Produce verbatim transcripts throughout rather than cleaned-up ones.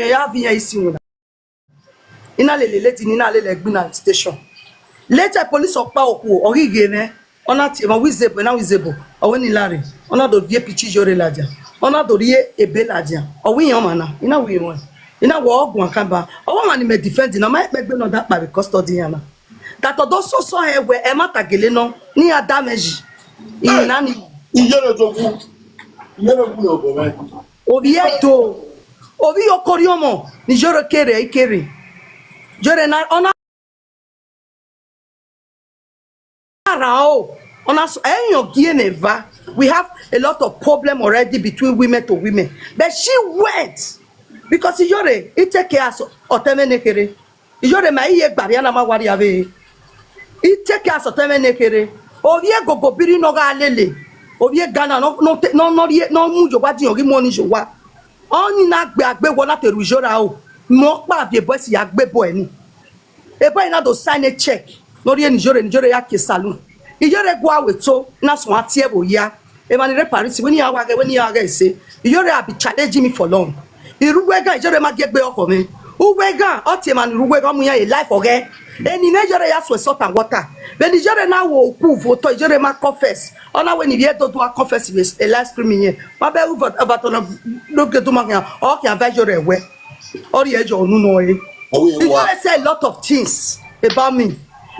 ya viọ iran isi winna. I na lele lady ni, I na lele ẹgbin na station. Later police ọkpa okhuo, ọ ghi ghe mwẹ, ọ na tie mwẹ, ọ wẹ Izebo, I na wẹ Izebo, ọ wẹ ne I la rre, ọ na do rhie picture Iyore ladian, ọ na do rhie ebe ladian, ọ wẹ iran ọmwa na, I na wẹ iran, I na wẹ ọ guan kan ba, ọ wẹ ọmwa ni mẹ defend na, ọ ma kpẹ egbe ne ọ da kpa vbe custody iran na. That ọ do sọsọ hẹ wẹ ẹmwata gele nọ ne iran da mwẹ yi. Iran na ni. Iyore do wu, Iyore wu ne obọ mwẹ. Ovbi Ẹdo, ovbi okori ọmọ ni Iyore kere i kere. Iyore na, ọ na rhan o, ọ na sọ, ẹ yan gie mwẹ eva. We have a lot of problem already between women to women. But she went because Iyore, he take care as ọtẹn mwẹ ne kherhe. Iyore ma i ye gbarria na ma wa rria vbe. I take care as ọtẹn mwẹ ne kherhe. Ovbi egogo biri ne ọ gha lele. Ovbi Ghana nọ, nọ te, nọ, nọ rhie, nọ mu ye owa diọn ghi mu ọni ye owa. Ọni na gbe agbe wọ na te ru Iyore aro. Mu ọkpa viọ ebo ẹse ya gbe ebo ẹre ni. Ebo ẹre na do sign a check. Ne ọ rhie ne Iyore, ne Iyore ya kie saloon. Iyore gua wẹ to, na suẹn tie vbe oya. Emwa ni rre Paris, wẹ ne iran wa ghẹ, wẹ ne iran ghẹ ese. Iyore have been challenging me for long. I rre uwu ẹghan, Iyore ma gie egbe ọkhọ mwẹ. Uwu ẹghan, ọ tie emwa ni rre uwu ẹghan, ọ mu iran ye life ọghẹ. Eni mwẹ Iyore ya suẹn salt and water. Vbene Iyore na wo uku vo otọ, Iyore ma confess. Ọ na wẹ ne ivbi Ẹdo do a confess vbe live stream iyẹn. Ma bẹ ru ọvbatọ na do gie do ma khian, ọ khian va Iyore ẹwẹ. Ọ rhie yọ unu nọ ẹre. Iyore say a lot of things about me.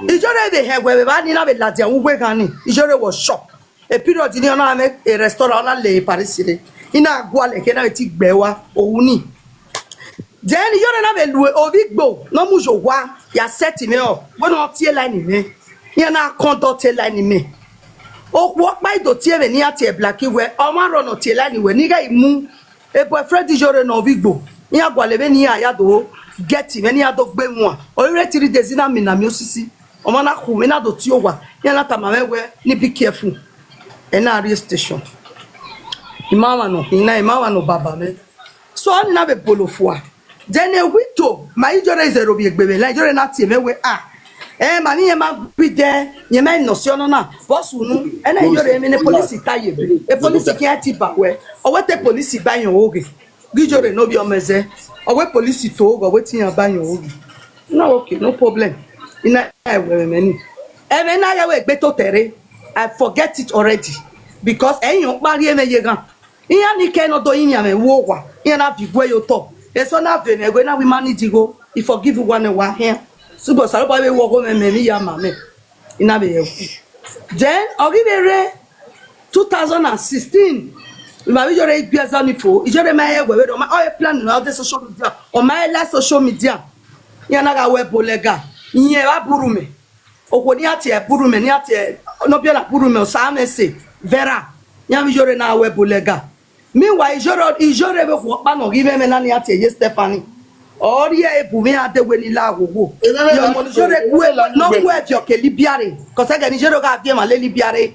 Iyore vbe hẹ wẹ vbe evba ni na vbe ladian uwu ẹghan ni. Iyore was shocked. A period ni ọ na mwẹ a restaurant, ọ na le Paris re. I na gualọ ẹre, na vbe ti gbe ẹre wa, ohu ni. Then Iyore na vbe lu ovbi igbo ne ọ mu ye owa ya set mwẹ ọ, wẹ ne ọ tie line mwẹ. Iran na kọn dọ tie line mwẹ. Okhuo ọkpa i do tie mwẹ ne iran tie Black wẹ, ọ ma rhọ ne ọ tie line wẹ, ne I ghẹ i mu. E boyfriend Iyore ne ovbi igbo, iran gualọ vbene iran ya do get mwẹ, ne iran do gbe wan. Ọ rre three days na mina miẹn osisi. Ọmwa na khu mwẹ, na do tie owa, iran na tama mwẹ wẹ ne I be careful. Ẹ na rrie station. I ma mwa nọ, I na, I ma mwa nọ baba mwẹ. So ọni na vbe bolo fua. Then a week to, ma Iyore zẹ ro vbiẹ egbe mwẹ la, Iyore na tie mwẹ wẹ, ah, eh, ma ni yẹn ma gbe idẹ, yẹn ma nọ si ọnọ na, vbe ọ sunu, ẹna Iyore mwẹ ne police ta ye ebe, e police khian ti ba wẹ, ọ wẹ te police ba yẹn oghe. Ghi Iyore ne ovbi ọmọ ẹzẹ, ọ wẹ police to oghe, ọ wẹ te iran ba yẹn oghe. No, okay, no problem. I na ẹwẹ ẹmwẹ ni. Ẹmwẹ na ghẹ wẹ egbe to tẹre, I forget it already. Because ẹyin ọkpa rhie mwẹ ye eghan. Iran ni kẹ ne ọ do rinmwian mwẹ vbe owa, iran na viọ iguẹ ye otọ. Eso na ve mwẹ wẹ na wẹ I ma need igho, I forgive uwa ne wa khian. Sugbo Osanobua vbe ru ọghomwẹ mẹ, emwi ya ma mẹ, I na vbe hẹ ku. Then, ọ ghi vbe rre two thousand and sixteen, I ma vbe Iyore gbe ẹzọ ni fo, Iyore ma he wẹ vberriọ, ọ ma, ọ he plan ne ọ de social media, ọ ma he la social media. Iran na gha wẹ ebo lẹga, iyẹn vbe aburhu mẹ. Okhuo ne iran tie aburhu mẹ, ne iran tie, ne ọ biẹ ne aburhu mẹ, Osamẹse, Vera, iran vbe Iyore na wẹ ebo lẹga. Meanwhile, Iyore, Iyore vbe okhuo ọkpa ne ọ ghi mwẹ ẹmwẹ na ne iran tie ye Stephanie. Ọ rhie ebu mwẹ iran de wẹ ne I la wowo. Yọ ọmọ ne Iyore gu, ne ọ gu ẹviọ ke Libya rre. Cause ẹghẹ ne Iyore gha viẹ emwa le Libya rre.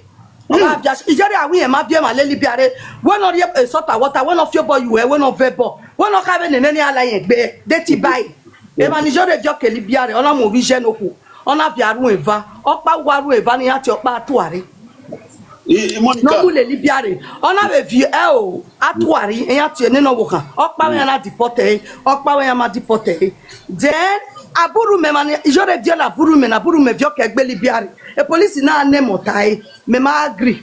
Ọ gha viẹ, Iyore a wẹ irẹn ma viẹ emwa le Libya rre. Wẹ ne ọ rhie salt and water, wẹ ne ọ fi obọ ye uẹ, wẹ ne ọ vẹ ẹbọ. Wẹ ne ọ kha vbe ne emwa ne iran la irẹn gbe, de ti ba ẹre. Emwa ne Iyore viọ ke Libya rre, ọ na mu ovbi iye ne okhuo. Ọ na via ru eva, ọkpa wa ru eva ne iran tie ọkpa atuare. I, I, Monica. Ne ọ mu lele Libya rre, ọ na vbe viọ ẹo, atuare, iran tie nene ọvbokhan, ọkpa vbe iran na deport ẹre, ọkpa vbe iran ma deport ẹre. Then, aburhu mẹ ma ni, Iyore viọ la aburhu mẹ, na aburhu mẹ viọ ke egbe Libya rre. E police na nẹ mẹ ọta ẹre, mẹ ma agree.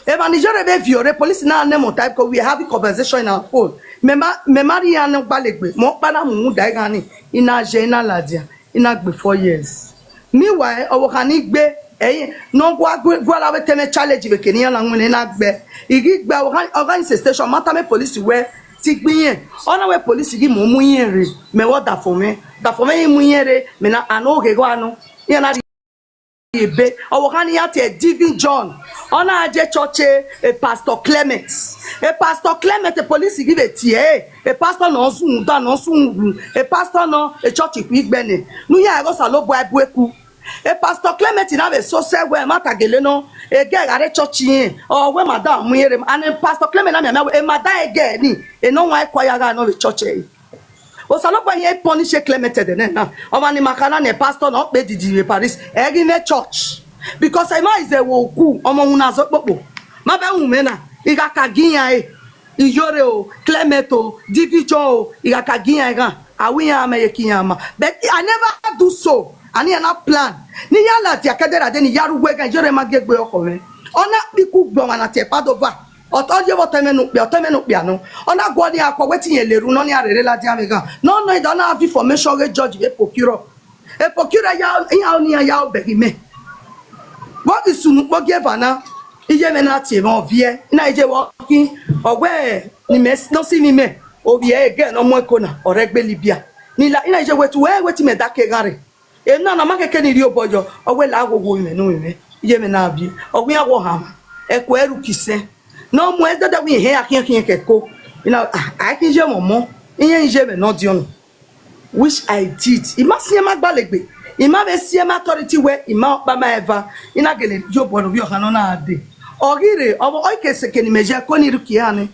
Emwa ne Iyore vbe viọ rre, police na nẹ mẹ ọta ẹre, because we are having conversation in our phone. Mẹ ma, mẹ ma rhie iran ne ọ gbalẹ egbe, mẹ ọkpa na mu mu da ighan ni, I na ye, I na ladian. I na gbe four years. Meanwhile, ọvbokhan ni gbe, ẹre ne ọ gua gu-, gualọ avbe te mwẹ challenge vbe eke ne iran na winna, I na gbe. I ghi gbe ọvbokhan, ọgha ni station, ma tama police wẹ, te I gbe irẹn. Ọ na wẹ police ghi mu, mu irẹn rre, mẹ wẹ ọdafẹn mwẹ. Ọdafẹn mwẹ ghi mu irẹn rre, mẹ na, a na oghe gho a nọ. Iran na rhie ebe, ọvbokhan ne iran tie Divine John, ọ na je church e, e Pastor Clement. E Pastor Clement, e police ghi vbe tie ẹre, e pastor ne ọ zunmwu da, ne ọ zunmwu wu, e pastor nọ, e church khui igbẹnẹ, ne u ya ẹghẹ Osanobua bu eku. E Pastor Clement na vbe sosẹ wẹ, ẹmwata gele nọ, e gẹ gha rre church irẹn, ọ wẹ madam mu irẹn rre, and Pastor Clement na mianmian wẹ, e madam ẹgẹ ni, e nọ wan ekhọe ya gha nọ vbe church ẹre. Osanobua hiẹn punish Clement ẹdẹ nẹ na. Ọmwa ni ma kha na nẹ pastor na, ọ kpe didi vbe Paris, ẹ ghi mwẹ church. Because emwa izẹ wo uku, ọmọ uhunmwu na zọ kpokpo. Ma bẹ ru mwẹ na, I gha ka gi iran ẹre. Iyore o, Clement o, Division o, I gha ka gie iran eghan, a wẹ iran ma, ye ke iran ma. But I never do so. Ani iran na plan. Ne I ya ladian ke ẹdẹ ra de ne I ya rre uwu ẹghan, Iyore ma gie egbe ọkhọ mwẹ. Ọ na kpe ikugbe ọmwa na tie Padova. Ọ, ọ ye vbe ọtẹn mwẹ ne okpia, ọtẹn mwẹ ne okpia nọ. Ọ na guọghọ ne iran khọ wẹ te irẹn le erhu nọ, ne iran rherhe ladian vbe eghan. Ne ọ nọ, ọ na viọ information ghe judge vbe procureur. E procureur ya, iran ni iran ya obọ ẹre ghe mẹ. Vbe ọ ghi sunu kpo gie eva na, iye mwẹ na tie mwẹ, ọ viẹ, I na je vbe ọ khin, ọ wẹ ne imẹ s-, ne ọ si mwẹ imẹ, ovbi ẹre gẹ ne ọ mu ẹko na, ọ rre egbe Libya. Ne I la, I na je wẹ te uwẹ, wẹ te imẹ da ke gha rre. Ena na ma keke ne I rhie obọ yọ, ọ wẹ la wo wo imẹ ne u mwẹ, iye mwẹ na viẹ, ọ wẹ iran wẹ ọ hanmwa, ẹko ẹre u ki sẹ. Ne ọ mu ẹdẹdẹ wẹ irẹn ya khian khian ke ẹko. I na, ah, a i khin iye mwẹ ọmọ, irẹn iye mwẹ ne ọdiọn nọ. Which I did. I ma siẹn ma gbalegbe. I ma vbe siẹn ma authority wẹ, I ma ọkpa ma eva. I na gele yo obọ ne ovbi ọkhan nọ na dee. Ọ ghi rre, ọ, ọ ke seke ne imẹ ye ẹko ni rhie uki eha nẹ.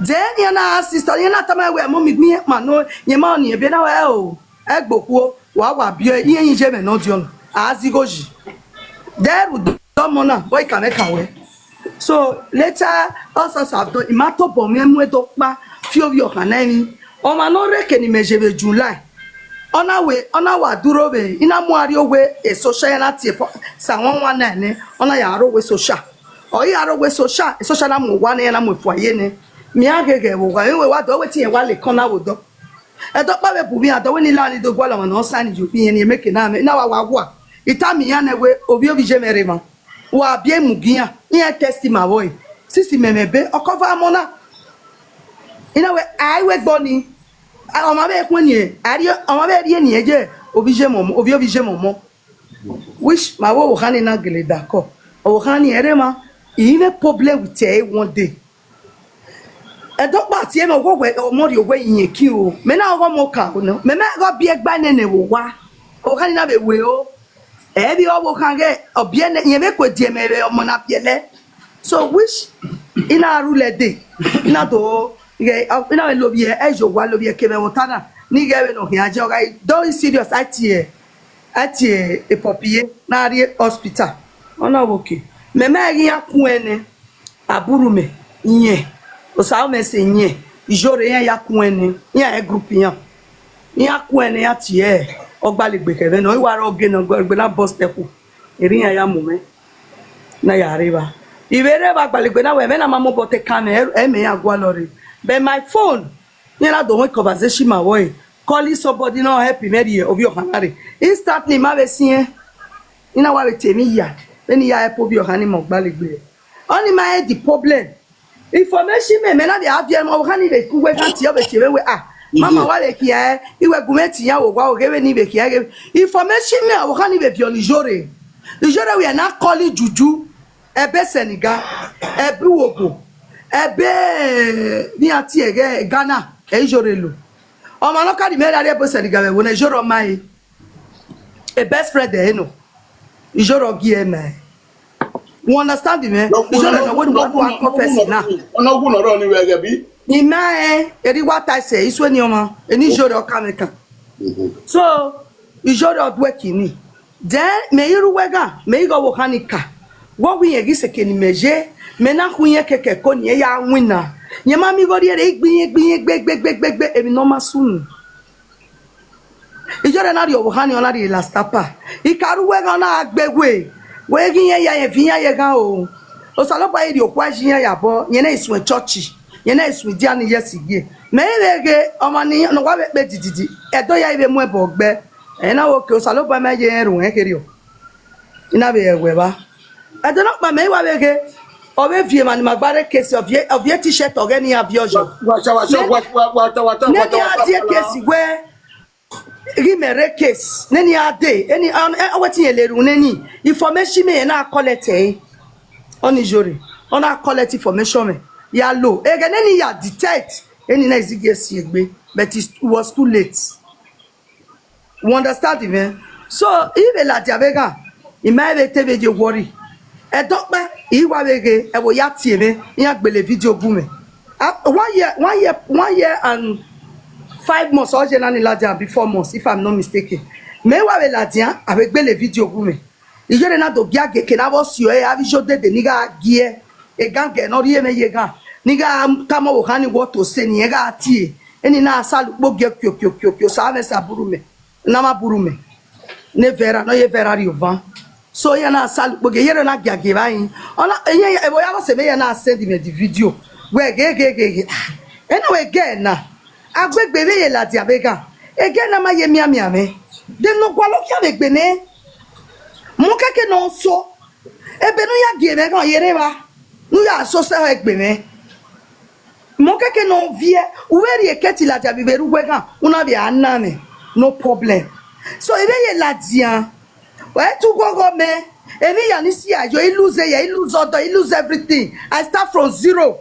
Then iran na sister, iran na tama wẹ, mummy, gbe irẹn kpa nọ, irẹn ma ọnii, ebe na wẹ o. Ẹgbokhuo, wa wa biẹ, irẹn iye mwẹ ne ọdiọn, a zẹ igho yi. Dẹ rhunmwuda ọmọ na, vbe ọ i ka mwẹ kan wẹ. So later, all sorts have done, I ma tobọ mwẹ mu ẹdẹ ọkpa fi ovbi ọkhan na emwi. Ọmwa ne ọ rre eke ne imẹ ye vbe July, ọ na wẹ, ọ na wa duro vbe, I na mu arrie owe e social, iran na tie fo-, sa wan wan na nẹ, ọ na ya rre owe social. Ọ i ya rre owe social, e social na mu owa nẹ, iran na mu efua ye nẹ. Mẹ iran gheghe vbe owa, vbe wa dọ, wẹ te irẹn wa le ekọn na vbe odọ. Ẹdẹ ọkpa vbe bu mwẹ iran dọ, wẹ ne I la ni do gualọ ọmwa ne ọ sign ye ovbi irẹn, ne imẹ ke na mẹ, I na wa wa wa. I tama iran nẹ wẹ, ovbi ovbi iye mwẹ rre emwa. Wa biẹ mu gie iran, iran test ma vbọ ẹre. Sisi mẹ mwẹ ebe, ọ cover ọmọ na. I na wẹ, a i wẹ gbe ọnii, a, ọmwa vbe khuẹnniẹn, a rhie, ọmwa vbe rhie eni ye ovbi iye mwẹ ọmọ, ovbi ovbi iye mwẹ ọmọ. Which ma vbe ọvbokhan ni na gele dakọ. Ọvbokhan ni ẹre emwa, I i mwẹ problem with ẹre one day. Ẹdẹ ọkpa tie mwẹ, ọghe wẹ, ọmọ rhie owẹ iyẹn ki o. Mẹ na ọghe ọmọ ka o nọ. Mẹ ma ghe ọ biẹ gba nene vbe owa. Ọvbokhan ni na vbe wẹ o. Ẹ vbe ọvbokhan ghe, ọ biẹ nẹ, irẹn vbe ku ediẹmẹ vbe ọmọ na biẹlẹ. So which I na rule ẹdẹ, I na do, ighẹ, I na vbe lovbiẹ, ẹ ye owa lovbiẹ kevbe ẹmwata na, ne ighẹ vbene ọ khian je, ọ gha do serious, a tie, a tie e Poppy ye, na rrie hospital. Ọ na wẹ okay. Mẹ ma ghi iran kun ẹnẹ, aburumẹ, iyẹn, Osaọmẹsẹ iyẹn, Iyore iran ya kun ẹnẹ, iran e group iran. Iran kun ẹnẹ, iran tie ọgbalegbe khẹ mwẹ nọ, I wa rre ọghe ne ọgbalegbe na bust ẹkhu, erha iran ya mu mwẹ. Na ya rre evba. I vbe rre evba, gbalegbe na wẹ, ẹmwẹ na ma mobọ te kan mwẹ, ẹ, ẹmwẹ iran gualọ rre. But my phone, iran na do họn conversation ma vbọ ẹre. Calling somebody ne ọ help mwẹ rhie ovbi ọkhan na rre. Instantly, ma vbe siẹn, I na wa vbe te emwi ya, vbene I ya help ovbi ọkhan ni ma gbalegbe. Ọnii ma rẹn the problem. Information mẹ, mẹ na vbe a viẹ ọvbokhan ni vbe ku wẹ gha tie, ọ vbe tie mwẹ wẹ, ah, mama wa vbe khian, I wẹ gu mwẹ te iran vbe owa, oghe vbene I vbe khian ghe. Information mẹ, ọvbokhan ni vbe viọ ne Iyore. Iyore wẹ na call juju, ẹbe Senegal, ẹbe uwoko, ẹbe, ne iran tie ẹghẹ Ghana, ẹ Iyore lo. Ọmwa ne ọ ka rhie mwẹ rre ẹbe Senegal vbe ẹvbo na, Iyore ọ ma ẹre. A best friend ẹre nọ. Iyore ọ gie ẹre ma ẹre. You understand me? Iyore nọ wẹ ne uwa do a confess na. Ọna wu nọ rọ ni vbe ẹghẹ bi? I ma rẹn, erha I wa ta ẹse, I suẹn ni ọmwa, eni Iyore ọ ka mwẹ kan. So, Iyore ọ duẹ kini. Then, mẹ i rre uwu ẹghan, mẹ i ghe ọvbokhan ni ka. Wẹ ọ wẹ irẹn ghi seke ne imẹ ye, mẹ na khu irẹn kẹkẹ ẹko ne irẹn ya winna. Irẹn ma miẹn igho rhie rre, igbe irẹn, igbe irẹn, gbe, gbe, gbe, gbe, gbe, emwi ne ọ ma sunu. Iyore na rhie ọvbokhan ni, ọ na rhie lastapa. I ka rre uwu ẹghan, ọ na gha gbe we, wẹ ghe irẹn ya, irẹn viọ iran ye eghan o. Osanobua i rhie okhuo ẹzi iran ye abọ, irẹn na i suẹn church, irẹn na i suẹn idia ni ye ẹse igie. Mẹ i vbe ghe ọmwa ni ne ọ wa vbe kpe dididi, ẹdẹ ya i vbe mu ẹbọ gbe. Ẹ na wẹ okay, Osanobua ma ye rẹn ru ẹn kherriọ. I na vbe rẹn wẹ evba. Ẹdẹ nọkpa mẹ i wa vbe ghe, ọ vbe viọ emwa ni ma gba rre case, ọ viọ, ọ viọ t-shirt ọghẹ ne iran viọ yọ. Wa cha, wa cha, wa, wa, wa cha, wa cha, ne wa cha, wa cha, iran die case wẹ, ghi mẹ rre case, nene a dee, eni, ọ, ọ wẹ te irẹn le erhunmwu neni, information mẹ irẹn na collect ẹre. Ọni Iyore, ọ na collect information mẹ, ya lo. Ẹghẹ neni ya detect, eni na i zighi si egbe, but it was too late. You understand me? So, I vbe ladian vbe gha, I ma vbe te vbe ye worry. Ẹdẹ ọkpa, I wa vbe ghe, ẹvbo ya tie mwẹ, iran gbele video gu mwẹ. Ah, one year, one year, one year and five months, ọ ye na ni ladian be four months, if I'm not mistaken. Mẹ wa vbe ladian, a vbe gbele video gu mwẹ. Iyore na do gia gie eke na vbe ọ si ọre, avbe iye odede ni gha gie, egangan ne ọ rhie mwẹ ye eghan. ne I gha tama ọvbokhan ni wẹ ọ to sẹ ne irẹn gha tie, eni na salu ukpogiẹ kio kio kio kio, sa mwẹ sa buru mẹ, ne a ma buru mẹ, ne Vera, ne ọ ye Vera rrie ovan. So iran na salu ukpogiẹ, yerre na giagie evba yin. Ọ na, iran, ẹvbo ya vbe sẹ mwẹ, iran na send mwẹ the video. Wẹ ghe ghe ghe ghe. Ena wẹ ghe na. Agbegbe vbe ye ladian vbe ghan. Ege na ma ye mianmian mwẹ. De ne ọ gualọ khian vbe egbe nẹ. Mu keke ne ọ so. Ebe ne u ya gie mwẹ ghan, ọ ye rre evba. Ne u ya so sẹ egbe mwẹ. Mu keke ne ọ viẹ, u vbe rhie eke te ladian vbe vbe rre uwu ẹghan, u na vbe a na mwẹ, no problem. So, I vbe ye ladian, ẹ i tu ghọghọ mẹ, emwi hia ni si a yo, I lose eya, I lose ọdọ, I lose everything. I start from zero.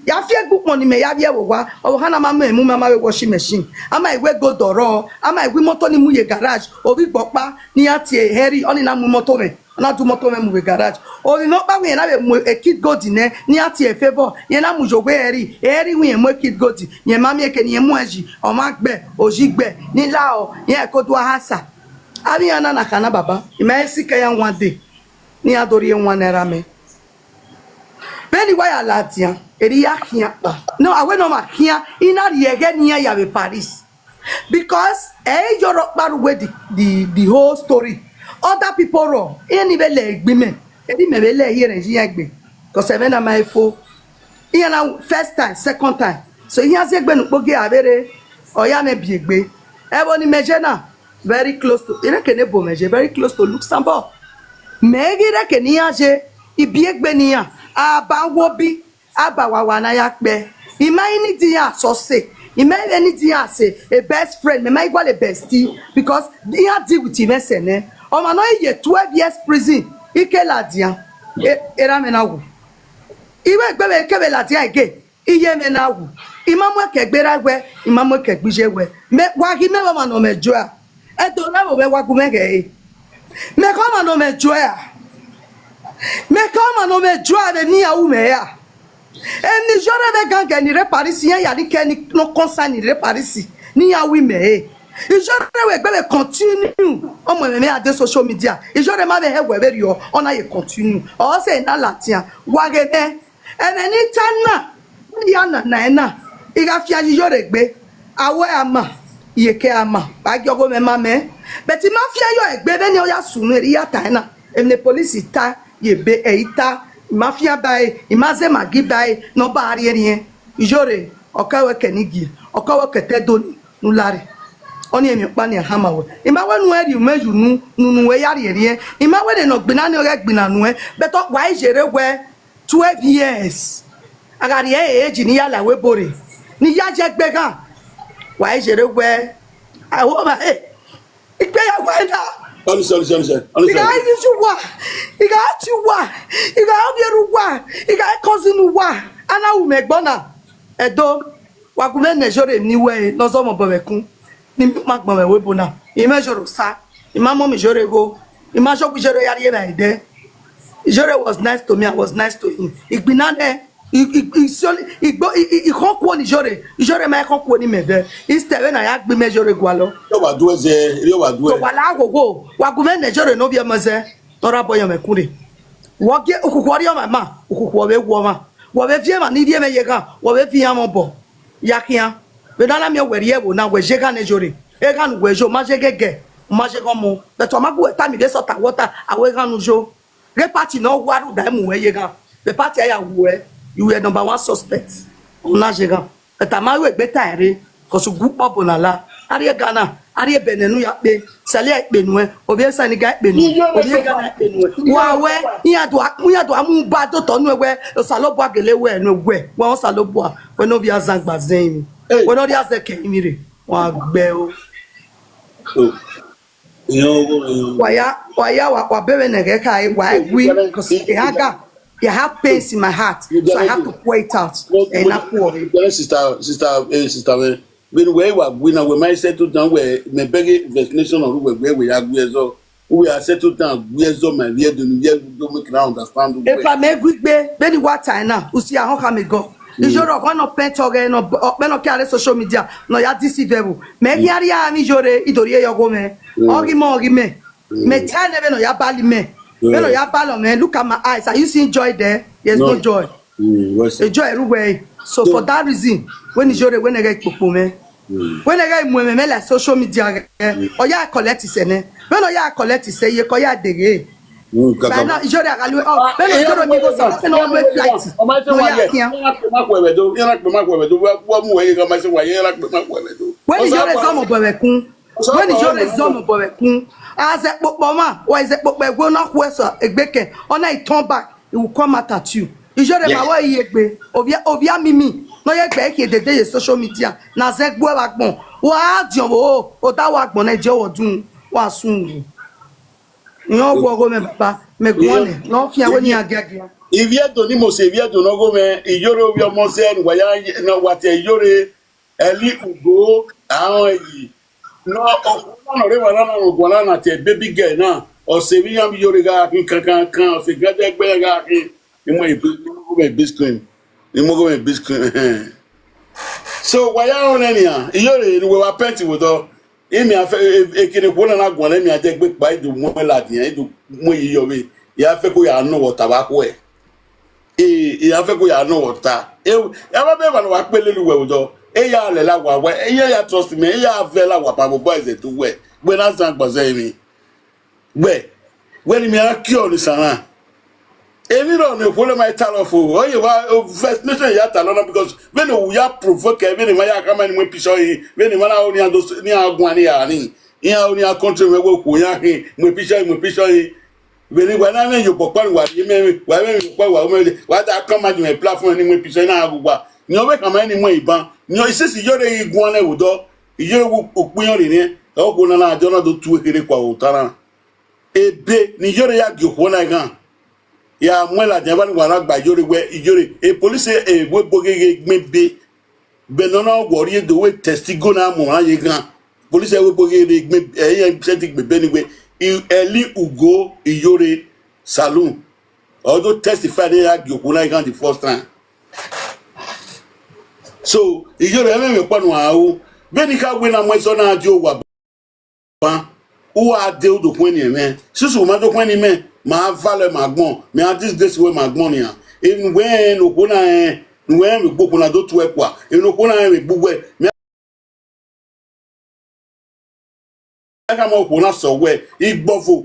Ya fi egbe ukpọn ne imẹ ya vbiẹ vbe owa, ọvbokhan na ma mu ẹmwẹ mu mẹ, a ma vbe washing machine, a ma i wẹ gold ọrọ, a ma i wẹ imoto ni mu ye garage, ovbi Igbọkpa ne iran tie Henry, ọnii na mu imoto mwẹ. Ọ na du motor mwẹ mu vbe garage. Ovbi mwẹ ọkpa wẹ irẹn na vbe mu e kid gold nẹ, ne iran tie Favour, irẹn na mu ye owa Henry, Henry wẹ irẹn mu e kid gold, irẹn ma miẹn eke ne irẹn mu ẹn yi, ọmwa gbe, oji gbe, ne I la ọ, irẹn ko do a hasa. Avbe iran na na kha na baba, I ma he sikẹ iran one day, ne iran do rhie one naira mẹ. Vbene I wa ya ladian, erriọ I ya khian kpa. No, a wẹ ne ọ ma khian, I na rhie ẹghẹ ne iran ya vbe Paris. Because ẹ i ye ọrọkpa ru wẹ the, the, the whole story. Other people rọ, iran ni vbe lẹ egbe mẹ, eri mẹ vbe lẹ hiẹ rẹn ye iran egbe. Because ẹmwẹ na ma fo. Iran na first time, second time. So iran zẹ egbe ne ukpogiẹ a vbe rre, ọ ya mwẹ biegbe. Ẹvbo ne imẹ ye na, very close to, I rẹn ke ne ebo mwẹ ye, very close to Luxembourg. Mẹ ghi rẹn ke ne iran ye, ibiegbe ne iran, a ba wo bi, a ba wawa ne a ya kpẹ. I ma i need iran sọse, I ma i vbe need iran sẹ e best friend, mẹ ma i gualọ e bestie, because iran deal with mwẹ sẹ nẹ. Ọmwa ne ọ i ye twelve years prison, I ke ladian, e-, erha mwẹ na wu. I vbe egbe vbe ke vbe ladian ege, iye mwẹ na wu. I ma mu ẹkẹ gbe ra wẹ, I ma mu ẹkẹ gbe iye wẹ. Mẹ, wa ghi mẹ vbe ọmwa ne ọ mwẹ joy a. Ẹdẹ ọna vbe mwẹ wa gu mwẹ ghẹ ẹre. Mẹ khẹ ọmwa ne ọ mwẹ joy a. Mẹ khẹ ọmwa ne ọ mwẹ joy a vbe ne iran ru mwẹ ra. Emwi ne Iyore vbe gangan ni rre Paris, iran ya ni kẹ ni nọ concern ni rre Paris, ne iran ru mwẹ re. Iyore vbe egbe vbe continue, ọ mu ẹmwẹ mwẹ a de social media. Iyore ma vbe hẹ wẹ vberriọ, ọ na ye continue. Ọ sẹ na ladian, wa ghe mwẹ. Ẹmwẹ ne I ta na, ne I ya nana ẹre na, I gha fian ye Iyore egbe, a wẹ a ma, iyeke a ma, wa gie ọghomwẹ ma mẹ. But I ma fian ye egbe vbene ọ ya sunu erriọ I ya ta ẹre na. Emwi ne police ta ye ebe, ẹ i ta, I ma fian ba ẹre, I ma zẹ Maggi ba ẹre, ne ọ ba rhie rhiẹn. Iyore, ọ ke wẹ kẹ ne I gie, ọ ke wẹ kẹ te do ni, ne u la rre. Ọnii emwi ọkpa ne a hama wẹ. I ma wẹ ne u rhie umẹ ye unu, ne unu wẹ ya rhie rhiẹn. I ma wẹ ne nọ gbinna ni ọ ghẹ gbinna nuẹn, but wa i yerre wẹ twelve years. A gha rhie age ne I ya la ẹvbo ebo rre, ne I ya ye egbe ghan. Wa i yerre wẹ, a ho ma, eh, ikpe ya wa na. Ọnii sẹ, ọnii sẹ, ọnii sẹ, ọnii I gha sẹ. Yi uwa, I gha tie uwa, I gha ovbi erha uwa, I gha cousin uwa, a na ru mwẹ ẹgbọn na. Ẹdo, wa gu mwẹ ne Iyore ni wẹ ne ọ zọ mẹ obọ vbe ẹkun, ne I miẹn ukpọn agbọn vbe ẹvbo ebo na. I mwẹ Iyore osa, I ma mọ mẹ Iyore igho, I ma zọgbe Iyore ya rrie evbare dẹ. Iyore was nice to me, I was nice to him. Igbinna nẹ, I, I, I, so, I gbo, I, I, I khọn kuo ni Iyore, Iyore ma khọn kuo ni mẹ vẹ. Instead, vbene a ya gbe imẹ Iyore gualọ. Erriọ wa duẹ zẹ, erriọ wa duẹ. So, wa la ghogho, wa gu mwẹ ne Iyore ne ovbi ọmọ zẹ, ne ọ ra bọ yọ mwẹ ẹkun rre. Wọ gie, ukhukhu ọ rrie ọmwa ma, ukhukhu ọ vbe wu ọmwa. Wọ vbe viọ emwa ni rhie mwẹ ye eghan, wọ vbe viọ iran mwẹ obọ. Ya khian, vbene a na miẹn wẹ rrie ẹvbo na, wẹ ye eghan ne Iyore. Eghan ne uwẹ yo, u ma ye gẹgẹ, u ma ye eghan ọmọ. But ọ ma gu wẹ tama ivbi esọta wẹ ọ ta, a wẹ eghan ne u yo. Ghe party ne ọ wa rhunmwuda mu wẹ ye eghan. Vbe party a ya wu ẹ, you were number one suspect. Ọ na ye eghan. But a ma ru egbe ta ẹre, cause u gu ukpọn ọbo na la. A rrie Ghana, a rrie Benin ne u ya kpe. Sẹlẹ a i kpe nuẹn, ovbi Senegal i kpe nuẹn, ovbi Ghana i kpe nuẹn. Wa wẹ, iran do, iran do a mu ba do otọ nuẹn wẹ, Osanobua gele wẹ nuẹn wẹ, wa Osanobua, wẹ ne ovbi azan gba zẹ emwi. Hey. Wẹ ne ọ rhie azẹ ke emwi rre, wa gbẹ o. Oh. Iran ọghọ, iran ọghọ. Wa ya, wa ya, wa, wa bẹvbẹ ne ẹghẹ kha, wa Hey, you wi, gotta, cause you, you I have gotta, ga, I have pains in my heart, you so I gotta have do to pour it out. No, and no, not pour. You gotta, sister, sister, eh, sister, man. Vbene uwẹ wa gui na, wẹ ma settle down, wẹ mẹ bẹghe vaccination ọ ru wẹ, wẹ, wẹ ya gui ẹzọ. Uwẹ a settle down, gui ẹzọ ma vbiẹ do ni vbiẹ do make na understand uwẹ. Epa mẹ gui gbe, vbene wa ta na, usi ahọn kha mẹ gọ. Mm. Iyore ọkpa nọ pẹn tọghẹ, nọ ọkpẹ nọ kia rre social media, nọ ya deceive ẹvbo. Mẹ ghi a rhie amwẹ Iyore, I do rhie ye ọghomwẹ. Mm. Ọ ghi mẹ, ọ ghi mẹ. Mm. Mẹ ta nẹ vbene ọ ya bali mẹ. Mm. Vbene ọ ya bali mẹ, look at my eyes. Are you seeing joy there? There's no, no joy. Wẹ sẹ. Ejọ ẹre uwẹ re. So for that reason, wẹ ne Iyore, wẹ ne ghẹ kpokpo mwẹ. Wẹ ne ghẹ mu ẹmwẹ mwẹ la social media ghẹ. Ọ ya collect sẹ nẹ. Vbene ọ ya collect sẹ ye, ke ọ ya deghe. By now, Iyore a gha lu, ọ, vbene Iyore mi go sa, vbene ọ lu flight. Ọ ma sẹ wa ye. Iran kpe ma khuẹ vbe do. Iran kpe ma khuẹ vbe do. Wa mu wẹ ye, ọ ma sẹ wa ye, iran kpe ma khuẹ vbe do. Wẹ ne Iyore zọmọ bọ vbe kun. Wẹ ne Iyore zọmọ bọ vbe kun. A zẹ kpokpo ọmwa, wa zẹ kpokpo ẹguẹ na khu ẹsọ egbe kẹ. Ọ na i turn back, he will come out at you. Iyore ma wẹ iye egbe. Ovia, ovia mimi. Ne ọ ye gbe khian dede ye social media. Na zẹ gbuẹ vbe agbọn. Wa diọn vbo, oda wa agbọn na, je wọ dun. Wa sun wu. Nọ wọ ọghe mwẹ, baba, mẹ guọnẹ, nọ fian wẹ ne iran giagia. Iviedo ni mose, Iviedo ne ọghe mwẹ, Iyore ovbi ọmọ zẹ ne uwa ya, ne wa tie Iyore, Eli Ugo, ahọn yi. Nọ, okhuo na nọ rre emwa na, nọ guan na tie baby girl na, ọ sẹ vbe iran vbe Iyore gha khin kankankan, ọ sẹ gẹdẹgbẹ gha khin, ne I mu ẹre, ne I mu ọghe mwẹ big screen, ne I mu ọghe mwẹ big screen. So, wa ya rẹn ọnrẹn nian, Iyore ne uwẹ wa pẹnti vbe odọ, Emian fẹ, e-, e-, ekene okhuo na na guan ne emian dẹgbe kpa, I do mu ẹn ladian, I do mu ẹn yi yọ vbe, I ra fẹ ko ya nọ vbe ọta vbe akhuẹ. E, I ra fẹ ko ya nọ vbe ọta. E, avbe ebe emwa ne ọ wa kpe lele uwẹ vbe odọ, e ya lele awa wẹ, e ya, ya trust me, e ya vẹ la awa ba vbe obọ ẹzẹ do wẹ, wẹ na zan agbazẹ emwi. Wẹ, wẹ ne I miẹn ra kie ọnii sẹ na. Emwi rrọọ ne okhuo na ma i talọ fo, ọ ye wa, first nation ya talọ na, because vbene u ya provoke, vbene emwa ya khama ni mu picture yi, vbene emwa na ho ne iran do s-, ne iran guan ne iran ni, iran ho ne iran country mwẹ wẹ okhuo iran khin, mu picture yi, mu picture yi. Vbene wa na mwẹ ye obọ ọkpa ni wa rhie mẹ, wa mwẹ ye obọ ọkpa wa ru mẹ, wa da khama ye mwẹ platform ni mu picture na gha gugba. Ni ọ vbe khama ni mu iban, ni ọ sisi Iyore ghi guan nẹ vbe odọ, Iyore wu ukpiyọn rhie, okhuo na na dia ọ na do tue kherhe kua vbe ota na. Ebe ne Iyore ya gie okhuo na ighan, ya mu ẹn ladian, vbene wa na gba Iyore wẹ Iyore, e police e wẹ ebo ghe ghe gbẹn ebe, vbe ne ọ na wọ rrie do wẹ Testigo na mu ọmwa ye ghan. Police e wẹ ebo ghe ghe gbẹn, ẹ, irẹn sẹtin gbe ebe ni wẹ, I-, Eli Ugo Iyore Saloon. Ọ do testify ne ya gie okhuo na ighan the first time. So, Iyore, ẹmwẹ emwi ọkpa ne uwa ru, vbene I kha wẹ na mu ẹzọ na die owa ban, u gha de u do khuẹn ni ẹmwẹ. Susu ma do khuẹn ni mẹ, ma value ma agbọn, mẹ a disgrace wẹ ma agbọn nian. Emwi ne uwẹ rẹn ne okhuo na rẹn, ne uwẹ rẹn vbe egbe okhuo na do tuẹ kua, emwi ne okhuo na rẹn vbe egbe uwẹ, mẹ a khama okhuo na sẹ wẹ, igbọvo.